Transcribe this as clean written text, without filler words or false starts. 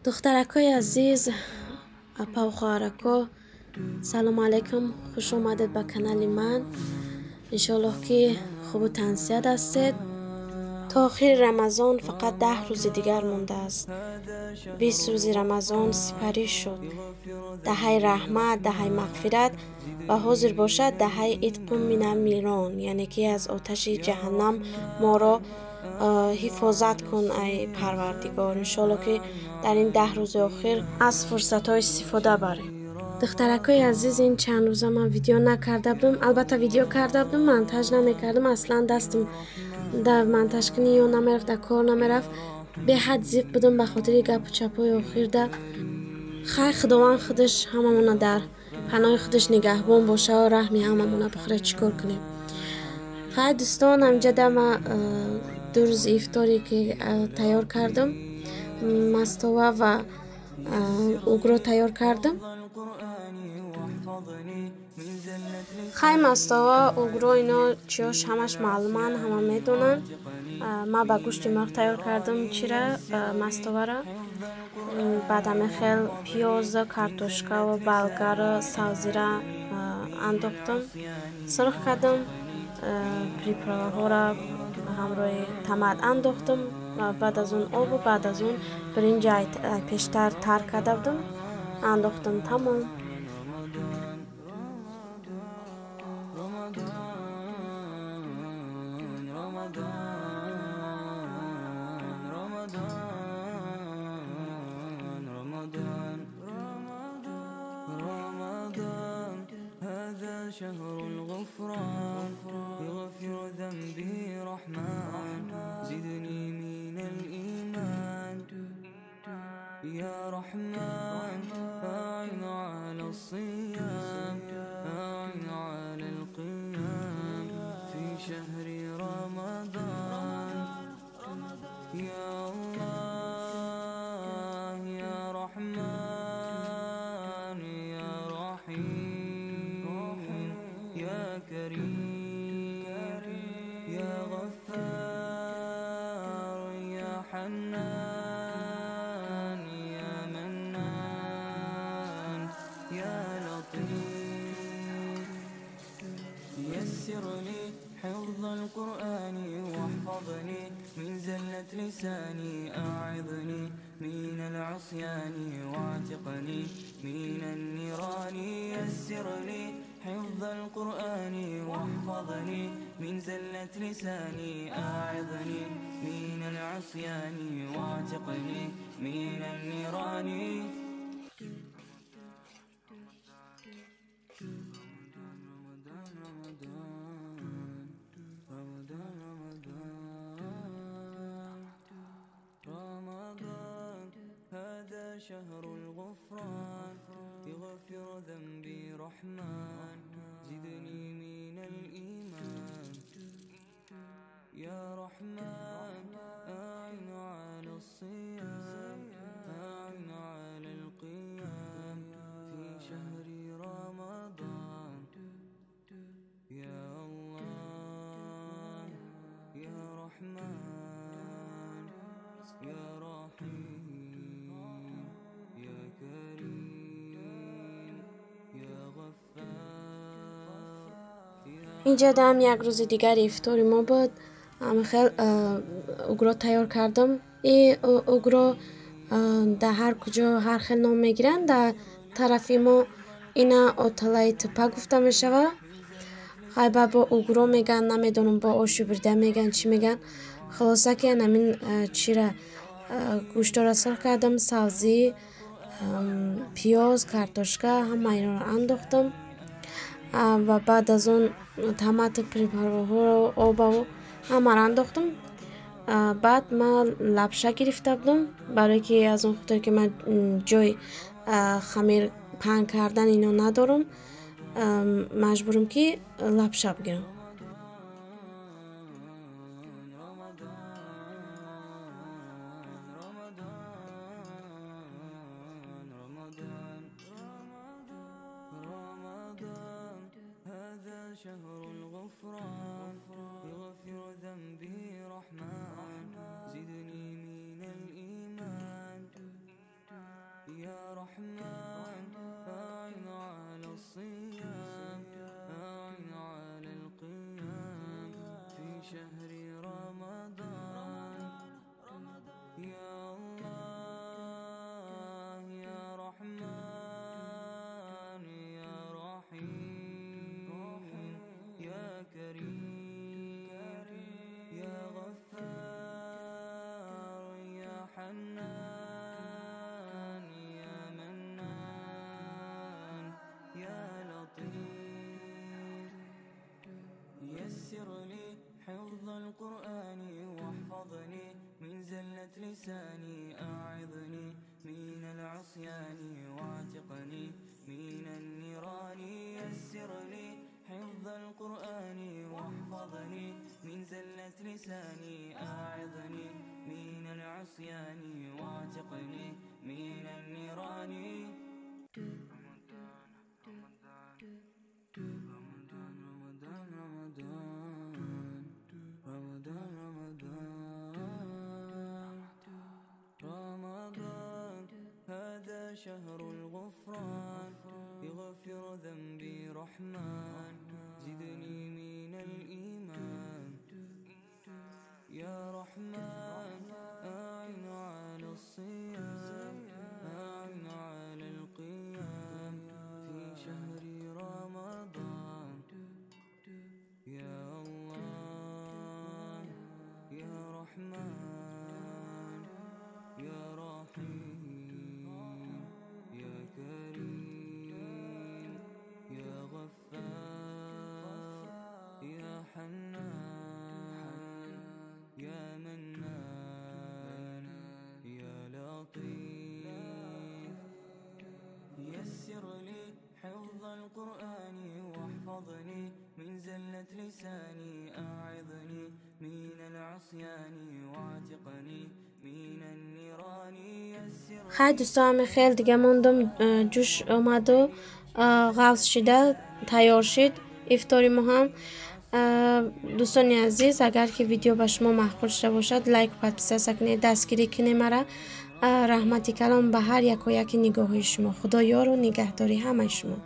Духтаракҳои азиз, апаву хоҳарако, салому алайкум, хуш омадед ба канали ман. Иншоаллоҳ ки хубу тансиҳат ҳастед. То охири Рамазон фақат 10 рӯзи дигар мондааст. 20 рӯзи Рамазон сипарӣ шуд. Даҳаи раҳмат, даҳаи мағфират ва ҳозир бошад даҳаи итқу мина нирон, яъне ки аз оташи ҷаҳаннам моро ҳифозат кун, ай Парвардигор. Иншоаллоҳ ки дар ин 10 рӯзи охир аз фурсатҳо истифода барем. Духтаракҳои азиз, ин чанд рӯза ман видео накарда будам. Албатта видео карда будам, монтаж намекардам. Аслан дастам дар монтажкунӣ ё намерафт, дар кор намерафт. Беҳад зиқ будам ба хотири гапу чапҳои охирда. Хайр, Худованд худаш ҳамамона дар паноҳи худаш нигаҳбон боша ва раҳми ҳамамона бихӯрад, чӣ кор кунем. Хайр дӯстон, ҳаминҷа да ман 2 рӯзи ифторе ки тайёр кардам, мастова ва угро тайёр кардам. Хай мастова, угро, ино чиёш ҳамаш маълуманд, ҳама медонанд. Ман ба гӯшти мурғ тайёр кардам чира, мастовара. Баъд ҳамин хел пиёз, картошка ва балгару сабзира андохтам, сурх кардам, приправаҳоро ҳамроҳи тамат андохтам ва баъд аз он обу баъд аз он биринҷи пештар тар карда будам, андохтам, тамом. شهر الغفران يغفر ذنبي رحمن زدني من الإيمان يا رحمن أعن على الصيام أعن على القيام في شهر رمضان يا الله يا رحمن يا رحيم يا كريم يا غفار يا حنان يا منان يا لطيف يسر لي حفظ القرآن واحفظني من زلة لساني أعظني من العصيان واعتقني من النيران يسر لي حفظ القرآن واحفظني من زلة لساني أعظني من العصيان واعتقني من النيران. شهر الغفران يغفر ذنبي رحمن زدني من الإيمان يا رحمن أعن على الصيام أعن على القيام في شهر رمضان يا الله يا رحمن يا رحيم инҷа дам як рӯзи дигари ифтори мо буд. Хел угро тайёр кардам. И угро дар ҳар куҷо ҳар хел ном мегиранд. Дар тарафи мо ина оталаи типа гуфта мешавад. Хайба бо угро мегӯянд, намедонам бо оши бирда мегӯянд, чӣ мегӯянд. Хулоса ки ҳамин чира гӯштора сурх кардам, сабзӣ, пиёз, картошка ҳама инро андохтам ва баъд аз он томату приправаҳоро, обаву ҳамаро андохтам. Баъд ман лапша гирифта будам, барое ки аз он хотире ки ман ҷои хамир паҳн кардан ино надорам, маҷбурам ки лапша бигирам. شهر الغفران يغفر ذنبي رحمن زدني من الإيمان لساني أعظني من العصيان واعتقني من النيران يسر لي حفظ القرآن واحفظني من زلة لساني أعظني من العصيان واعتقني من النيران. رمضان رمضان رمضان رمضان رمضان هذا شهر الغفران يغفر ذنبي رحمن زدني من الإيمان يا رحمن أعن على الصيام أعن على القيام في شهر رمضان يا الله يا رحمن يا رحيم يا كريم يا غفار يا حنان يا منان يا لطيف يسر لي حفظ القرآن واحفظني من زلة لساني أعظني من العصيان واعتقني من النيران يسر. Хай, дӯстон, хел дига мондум, ҷӯш омаду ғафз шида тайёр шид ифтори мо ҳам. Дӯстони азиз, агар ки видео ба шумо маъқул шуда бошад, лайк, подписаться кунед, дастгирӣ кунед мара. Раҳмати калом ба ҳар яко яки нигоҳҳои шумо. Худо ёру нигаҳдори ҳамаи шумо.